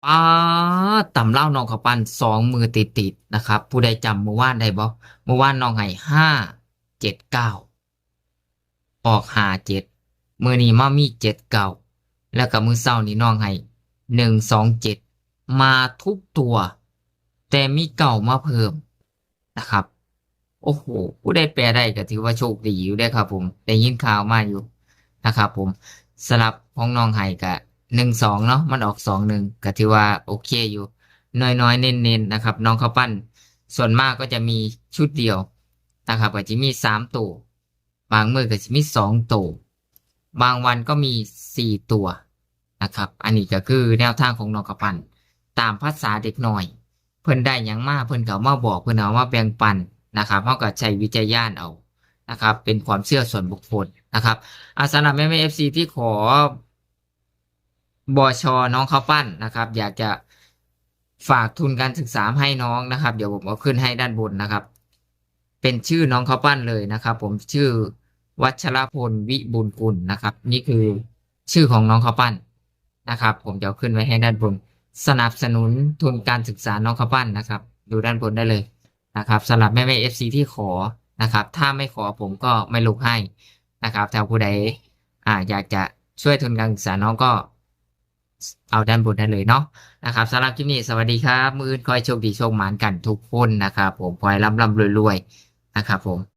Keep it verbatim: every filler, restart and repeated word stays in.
ป๊าด ตำลาวน้องข้าวปั้นสองมื้อติดๆนะครับ ผู้ใดจำมื้อวานได้บ่ มื้อวานน้องให้ห้าเจ็ดเก้า ออกห้าเจ็ด มื้อนี้มามีเจ็ดเก้า แล้วก็มื้อเช้านี้น้องให้หนึ่งสองเจ็ด มาทุกตัว แต่มีเก้ามาเพิ่มนะครับ โอ้โห ผู้ใดแปลได้ก็ถือว่าโชคดีอยู่เด้อครับผม ได้ยินข่าวมาอยู่นะครับผม สำหรับของน้องให้ก็หนึ่งสองเนาะ มันออกสองหนึ่ง ก็ถือว่าโอเคอยู่ น้อยๆ เน้นๆนะครับ น้องข้าวปั้น ส่วนมากก็จะมีชุดเดียวนะครับ ก็จะมีสามตัว บางมื้อก็จะมีสองตัว บางวันก็มีสี่ตัวนะครับ อันนี้ก็คือแนวทางของน้องข้าวปั้น ตามภาษาเด็กน้อย เพิ่นได้หยังมา เพิ่นก็เอามาบอก เพิ่นเอามาแบ่งปันนะครับ เฮาก็ใช้วิจารณญาณเอานะครับ เป็นความเชื่อส่วนบุคคลนะครับ อ่า สำหรับแม่ๆ เอฟซี ที่ขอ บช น้องข้าวปั้นนะครับ อยากจะฝากทุนการศึกษาให้น้องนะครับ เดี๋ยวผมเอาขึ้นให้ด้านบนนะครับ เป็นชื่อน้องข้าวปั้นเลยนะครับ ผมชื่อวัชรพล วิบูลย์กุลนะครับ นี่คือชื่อของน้องข้าวปั้นนะครับ ผมจะเอาขึ้นไว้ให้ด้านบน สนับสนุนทุนการศึกษาน้องข้าวปั้นนะครับ ดูด้านบนได้เลยนะครับ สำหรับแม่ๆ เอฟซี ที่ขอนะครับ ถ้าไม่ขอผมก็ไม่ลงให้นะครับ ถ้าผู้ใด อ่า อยากจะช่วยทุนการศึกษาน้องก็เอาด้านบนได้เลยเนาะนะครับ สำหรับคลิปนี้สวัสดีครับ มื้ออื่นขอให้โชคดีโชคหมานกันทุกคนนะครับผม ขอให้ร่ำๆรวยๆนะครับผม